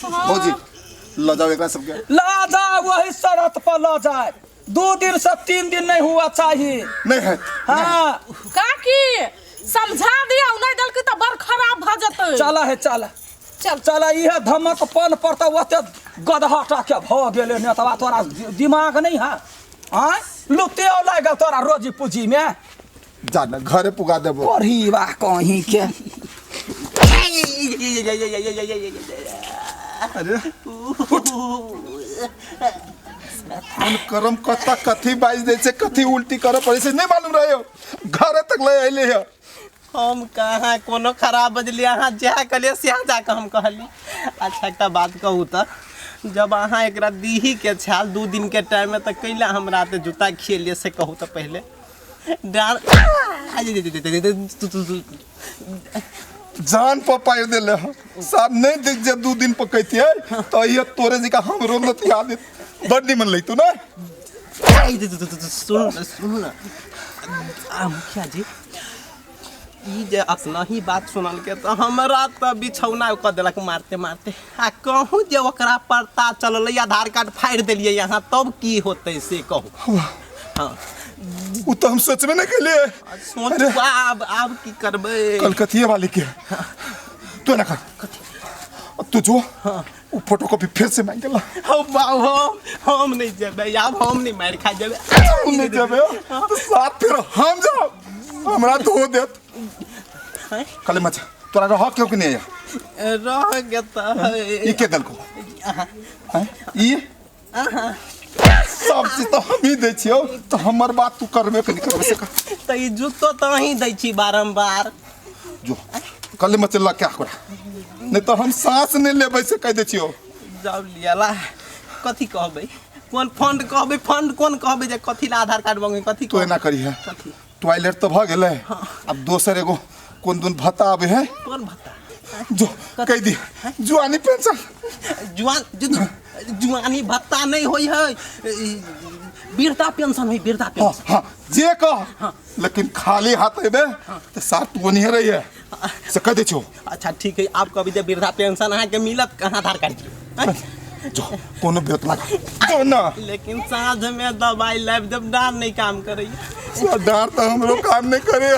भौजी लऽ जाओ एकरा सबके। लऽ जाए, वही शरत पर लऽ जाए। 2 दिन से 3 दिन नहीं हुआ चाहिए। नहीं है। हाँ। काकी समझा दिया, नहीं देलकै तऽ बड़ खराब भऽ जेतै। चल है, चल। चल। चल, इहे धमक पन पर तऽ ओते गदहा टा के भऽ गेलै नेतवा। तोरा दिमाग नहीं है? आँय, लुते लागि गेल तोरा रोजी पूंजी में। जा ना घरे पुगा देबो। पढ़ी बा कहीं के। अरे कोन करम कत्ता कथी बाजि दै छै, कथी उल्टी करऽ पड़ै छै नहि मालूम रहै। घरे तक लऽ अयलै है। हम कहाँ कोनो खराब बजलियै? अहाँ जएह कहलियै सएह जाकऽ हम कहली। अच्छा, एकटा बात कहू तऽ, जब अहाँ एकरा दीहीके छाल 2 दिनके टाइममे, तऽ कैला हमरा तऽ जूता खिएलियै से कहू तऽ पहिले। डार जान पर पारि देले हँ साहब। नहीं देख जे 2 दिन पकैतियै तऽ ये तोरे जकाँ हमरो लतिया देत। बड़ निमन लैतू ना। सुन, सुन ना आ मुखिया जी, ई जे अपना ही बात सुनलकै तऽ हमरा तऽ बिछौना कऽ देलक मारते मारते। आ कहूँ जे ओकरा पता चललै, आधार कार्ड फाड़ि देलियै यहाँ, तब की होतै से कहू। हाँ। ओ तऽ हम सोचबे नहि केलियै। सोचू, आब आब की करबै? कलकतिये वाली के तू ना कर, तू जो वो फोटोकॉपी फिर से मांग ला। हो बाबू, हम नहीं जेबै आब, हम नहीं मारि खा जेबै। तू नहीं जेबे तो साथ फिर हम जाओ, हमरा धो देत। कले मचा तोरा रह क्यों कि नहीं आया? रह के तऽ ई के देलको हैं? ई सब चीज तो हम ही दै छियौ, तो हमर बात तू करबे के नहीं करबे से कर। तऽ ई जूतो तऽ अहीं दै छी बारम्बार। जो कले मचे ला क्या करा, नहीं तो हम सांस नहीं लेबै से कह दै छियौ। जाउ लियला। कथी कहबै? कोन फंड कहबै? फंड कोन कहबै जे कथी ला आधार कार्ड मंगे कथी? तू एना करी है। कथी? टॉयलेट तो भऽ गेलै, अब दोसर एगो कोन दुन भत्ता आबै है। कोन भत्ता? जो कह दी जुआनी पेंशन। जुआन जुआनी भत्ता नहीं होई है, वृद्धा पेंशन होई, वृद्धा हाँ पेंशन। हाँ, जे कह, लेकिन खाली हाथ अयबे तऽ साफ तू ओनहिए रही है से कह दै छियौ। अच्छा ठीक है, आप कभी जे वृद्धा पेंशन अहाँके मिलत कहाँ आधार कार्ड दियौ? जो कोनो बेत लगा जो ना। लेकिन साँझ में दवाई लाबि देब, डाँर नहीं काम करैया। डाँर तऽ हमरो काम नहीं करे,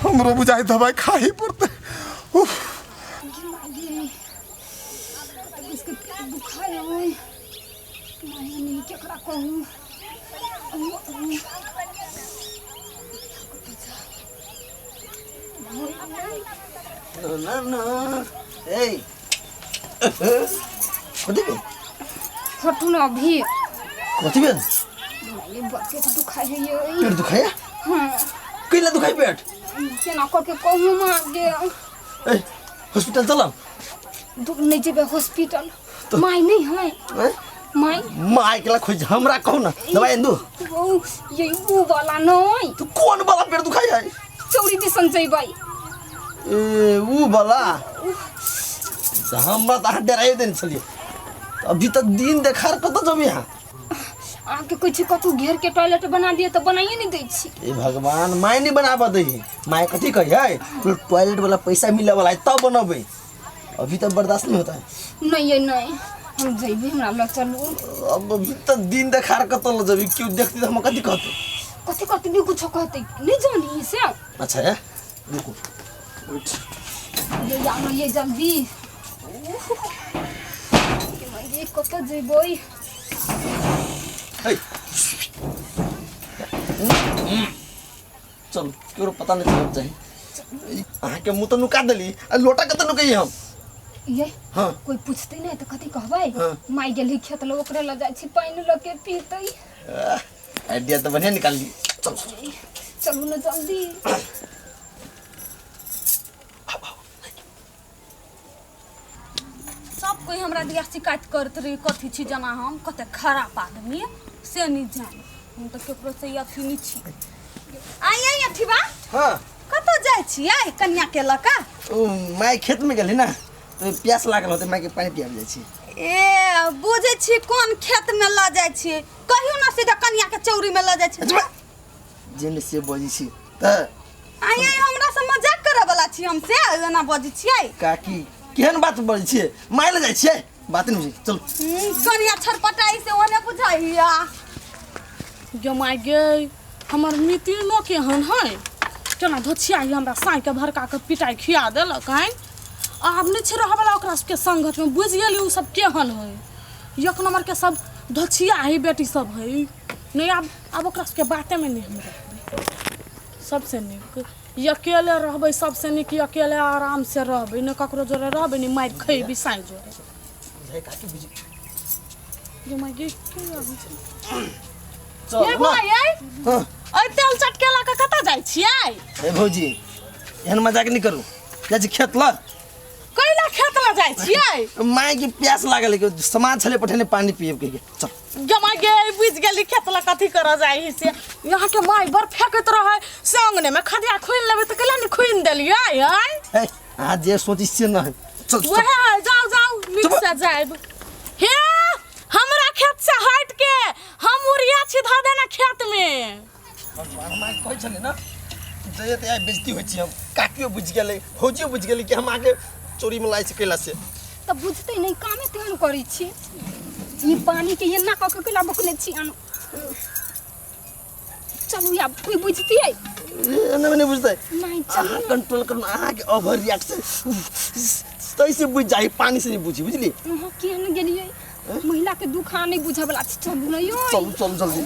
हमरो बुझाइ दवाई खाही पड़तै। उफ। इसके पेट दुखाय है। नहीं नहीं, केकरा कहूँ? ना ना, ए कथी भेल? हटू ना अभी। कथी भेल? ये पेट दुखाय है ये। पेट दुखाया? हाँ। कैला दुखाई पेट? केना कऽ के कहूँ माँ गे। ए, हॉस्पिटल चलब। नहीं जेबै हॉस्पिटल, माय नहीं है। हैं? माय। माय के ला खोज, हमरा कहू ना दवाई आनि दू। ओ ये ऊ वाला नहीं। तू कोन वाला पेट दुखाई है? चौरी दिसन जेबै। ए ऊ वाला तऽ हमरा तऽ अहाँ डराइए देने छलियै। अभी तक दिन देखार कतऽ जेबै अहाँ? अहाँके कहै छी कतहु घेर के टॉयलेट बना दिअ तऽ बनाइए नहि दै छी। ए भगवान, माय नहीं बनाबऽ दै है। माय कथी कहै है? टॉयलेट वाला पैसा मिले वाला है तब बनबै, अभी तक बर्दाश्त नहीं होता है। नहीं ये नहीं, हम जइबे, हमरा लग चलू। अब अभी तक दिन देखार कतऽ लऽ जेबै? केओ देखतै तऽ हम कथी कहतै? कथी कहतै? नहि कुछो कहतै, नहीं जानी से। अच्छा है, रुको। ये जानो ये जल्दी। ये कतऽ जेबै? हे, चलू, केकरो पता नहीं चलना चाही। अहाँके मुँह तऽ नुका देली, आ लोटा कतऽ नुकैयै हम? ये हाँ। कोई पूछतै नहि तऽ कथी कहबै? हाँ। माय गेली खेत लग, ओकरे लग जाइ छी, पानि लऽ के पीतै। आइडिया तऽ बढ़िया निकालली, चल। चलू ने जल्दी। सब कोई हमरा दिया शिकायत करत रही, कथी छी जना हम कते खराब आदमी से नहीं जानी। हम तऽ केकरो से अथी नहीं छी। आई आई अथी बा। हाँ। कतऽ जाइ छी आई कन्या के लऽ कऽ? ओ my खेत में गेली ना तो प्यास लागल होते, माय के पानी पियाब जाइ छी। ए बुझै छी कोन खेत में लऽ जाइ छी, कहियो ना सीधा कन्या के चौरी में लऽ जाइ छी। अच्छा, जेने से बजै छी तऽ। आई आई, हमरा से मजाक करे वाला छी हम से एना बजै छियै? काकी, केहन बात बजै छियै? माय लऽ जाइ छियै। बात नहीं बुझी चल। कनिया छरपटाई से ओने बुझाइया। गे my गे, हमर मितिनो केहन है, केना धोछिया हमरा साँइ के भड़का के पिटाइ खिया देलक है। आब नहि छै रहऽवला ओकरा सबके संगत में, बुझि गेली ओ सब केहन है, एक नंबर के सब धोछिया है बेटी सब है। नहीं आब आब ओकरा सबके बाते में नहीं हम रहबै, सबसे नीक अकेले रहबै, सबसे नीक अकेले आराम से रहबै, नहि ककरो जोरे रहबै, नहि मारि खैबै साँइ जोरे। बुझाइ काकी बुझी। गे my गे, के आबै छै? चल ये ना। बौआ यै, हाँ। एहि तेल चटकेला के कतऽ जाइ छियै? ए भौजी, एहन मजाक नहीं करू, जाइ छी खेत लग। कैला खेत लग जाइ छियै? माय के प्यास लागल है, समाज छले पठेने पानी पियब के चल। गे my गे, बुझि गेली खेत लग कथी करऽ जाइ है से। यहाँ के my बड़ फेकैत रहै से अंगने में खदिया खुनि लेबै तऽ कैला नहि खुनि देलियै आँय? ए अहाँ जे सोची से न है, चल चल। वएह है, जाउ जाउ नीक चुप। से जायब। हे हमरा खेत से हट के हम उड़िया छी धऽ देना खेत में। माय कहै छलै ने जे तऽ आइ बेइज्जती होइ छी हम, काकियो बुझि गेलै, भौजियो बुझि गेलै कि हम अहाँके चोरी में लाइ छी कैला से। तऽ बुझतै नहि, कामे तेहन करै छी। ई पानी के एना कऽ के कैला बकने छी अनु? चलू आब कोई बुझतियै? एना नहि बुझतै। नहीं चलू। अहाँ कंट्रोल करू, अहाँके ओवर रिएक्शन तैसे बुझि जाइ, पानी से नहि बुझी, बुझली? अहाँ केहन गेलियै, महिला के दुख अहाँ नहि बुझऽ वला छी। चलू ने यौ। चलू चलू जल्दी।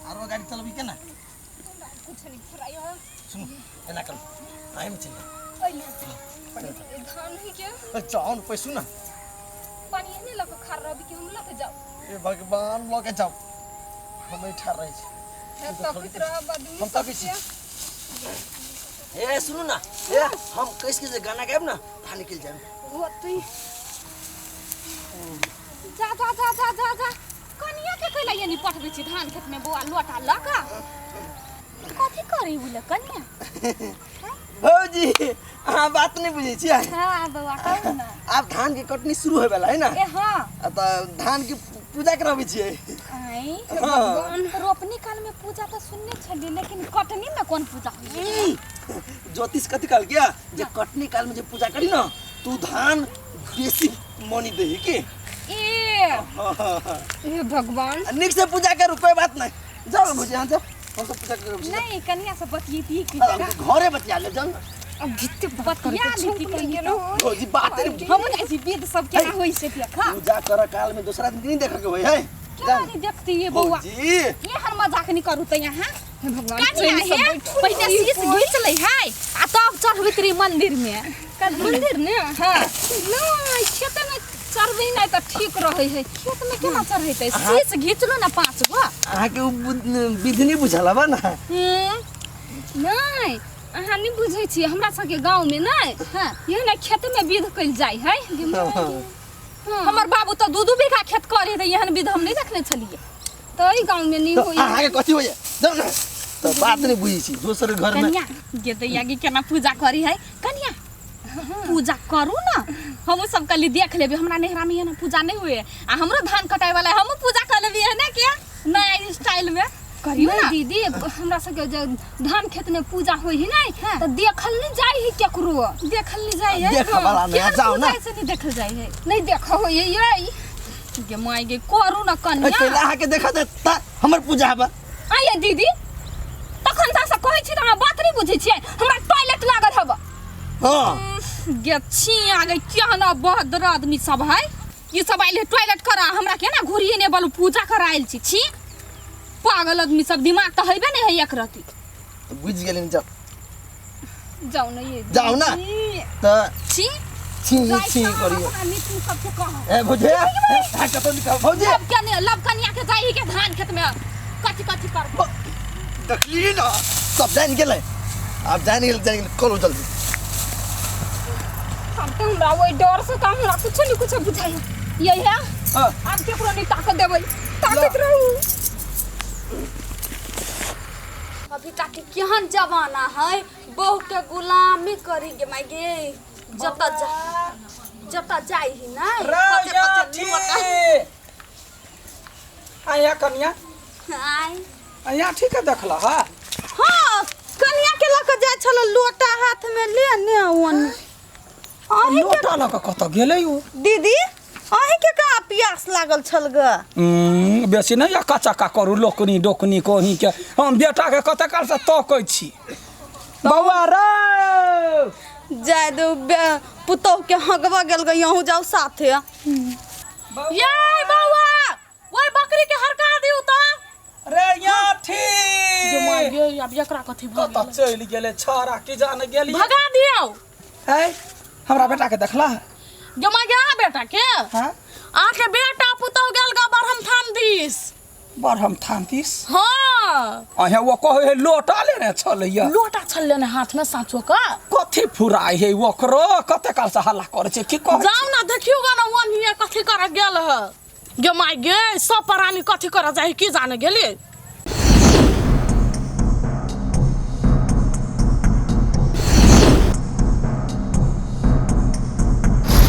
आरो गाड़ी चलबी केना? कुछ नहीं फुराइ। सुनू, एना करू, आइम चलि। धान ही के जाउ ने, पैसू ना। पानी एहने लऽ कऽ खार रहबी कि हम लऽ कऽ जाउ? ए भगवान, लऽ के जाउ, हम एहि ठाढ़ रहै छी। तकैत रहब आदमी। हम तकै छी। ए सुनू ना, ए हम कैस के जे गाना गायब ना, ता निकलि जायब। होतै। जा जा जा जा जा जा, कनिया के कैला यानी पठबै छी धान खेत में बौआ लोटा लऽ कऽ? कथी करै बोले कनिया? भौजी, अहाँ बात नहीं बुझै छियै। हाँ बौआ, कहू ना। आब धान के कटनी शुरू होय वाला है ना। ए हाँ। आ तऽ धान के पूजा कराबै छियै। आँय? हाँ। रोपनी काल में पूजा तऽ सुनने छलियै, लेकिन कटनी में कोन पूजा होइ छै? ज्योतिष कथी कहल गया जे कटनी काल में जे पूजा करी ना तू धान बेसी मनी देही के। ए हे भगवान, आ नीक से पूजा करू, कोई बात नहीं। जाओ भौजी, अहाँ जाओ, हम सब पूजा करब। नहीं, कनिया से बतियेती की? अरे, हम तऽ घरे बतिया ले, जाउ ना। अब जिते बात बतिया करके लेती छौंक कनिया। लागि गेलो। भौजी, बात नहीं। हम जाइ छी, विध सब केना होइ छै देखा। पूजा कर काल में दूसरा दिन नहीं देखे के होय है। केना नहीं देखती ये बौआ? भौजी, ये हर मजाक नहीं करू तऽ यहाँ। हे भगवान, कनिया चैन से हे, बैठू। पहिने शीश घीच लै है आ तब चढ़बैत रही मंदिर में। मंदिर ने? हाँ। नहीं, खेते में चढ़बै नहि तऽ ठीक रहै है। खेत में केना चढ़ेतै? शीश घीचलो ना 5 गो। अहाँके उ विधि नहीं बुझल हबा ना? नहीं, अहाँ नहीं बुझै छियै, हमरा सबके गाँव में नहि हाँ। यही ने खेत में विध कयल जाइ है। हाँ। हमर बाबू तऽ 2-2 बीघा खेत करे रहे, एहन विध हम नहीं देखने छलियै। तऽ एहि गाँव में नहीं तऽ होइ। अहाँके कथी होइए? जाउ ने, तऽ बात नहीं बुझै छी दोसर घर में। कनिया गे दैया गे, केना पूजा करी है कनिया? पूजा करू ना, हमहूँ सब कहली देख लेबै। हमरा नैहरा में एहन पूजा नहीं हुए आ हमरो धान कटाए वाला, हमहूँ पूजा कर लेबै है ना, के नया स्टाइल में करियो नहीं ना। दीदी, हमरा सबके जे धान खेत में पूजा होइ है ने हाँ। तऽ देखल नहीं जाइ है केकरो। देखल नहीं जाइ है। देखऽ वाला नहि, केहन जाउ ना। पूजा से नहीं देखल जाइ है? नहीं देख होइ है यै। गे my गे, करू ना कनिया। पहिले अहाँके देखऽ देत तऽ हमर पूजा हबा। आइए दीदी, तखन तऽ से कहै छी तऽ अहाँ बात नहीं बुझै छियै, हमरा टॉयलेट लागल हब। हाँ। गे छी आ गे, केहन बहदर आदमी सब है ई सब, आइल है टॉयलेट करा, हमरा केना घुरिए ने बोलू पूजा करा आयल छी। छी पागल आदमी सब, दिमाग तऽ हेबे नहीं है एक रति। बुझि गेलियै, जाउ। जाउ ने ये जाउ ना। दीदी। तऽ छी छी जाइ छी छी करियौ। अपना मित्र सबके कहब। ए भौजी, अहाँ कतौ निकल भौजी। लब कनिया, लब कनिया के जाइ के धान खेत में कथी कथी करबो। देखली ना, सब जानि गेलै, आब जानि गेलै, जानि गेलै, करू जल्दी। हम तऽ हमरा ओहि डर से तऽ हमरा कुछो नहीं कुछो बुझाइ यही है। हाँ। आब केकरो नहीं ताकत देबै, ताकत रहू। अभी तक के केहन जमाना है, बहू के गुलामी करी गे माय गे, जतऽ जा जतऽ जाइ ही नै पचे पचे लोटा। आया कनिया। आय। आया, ठीक है, देखला हा? हाँ, कनिया के लऽ के जाइ छल लोटा हाथ में ले ने ओन। अहीं के लोटा लऽ कऽ कतऽ गेलै ओ? दीदी, अहीं के कहाँ प्यास लागल छल ग? बेसी नहि अक्का चक्का करू, लोकनी डोकनी कोही के। हम बेटा के कते काल से तकै छी। बौआ रे, जाय दू, पुतोह के हगबऽ गेल ग, अहूँ जाउ साथे। ये बौआ, ओइ बकरी के हरका दियौ त। रे यहाँ ठीक जे माय गे, आब एकरा कथी भऽ कतऽ गेलै? चलि गेलै छौड़ा की जाने गेली। भगा दियौ। है, हमरा बेटा के देखला? गे माय गे, अहाँ बेटा के? हाँ। अहाँके बेटा पुतोह गेल ग बरहम थान दिस। बरहम थान दिस? हाँ। अहें ओ कहै है लोटा लेने छलैया। लोटा छल लेने हाथ में साँचो का। कथी फुराइ है ओकरो? कते काल से हल्ला करै छै, की कहै? जाउ ना, देखियौ ग ना, ओन्हिए कथी करऽ गेल ह। गे माय गे, सब प्राणी कथी करऽ जाइ की जाने गेली।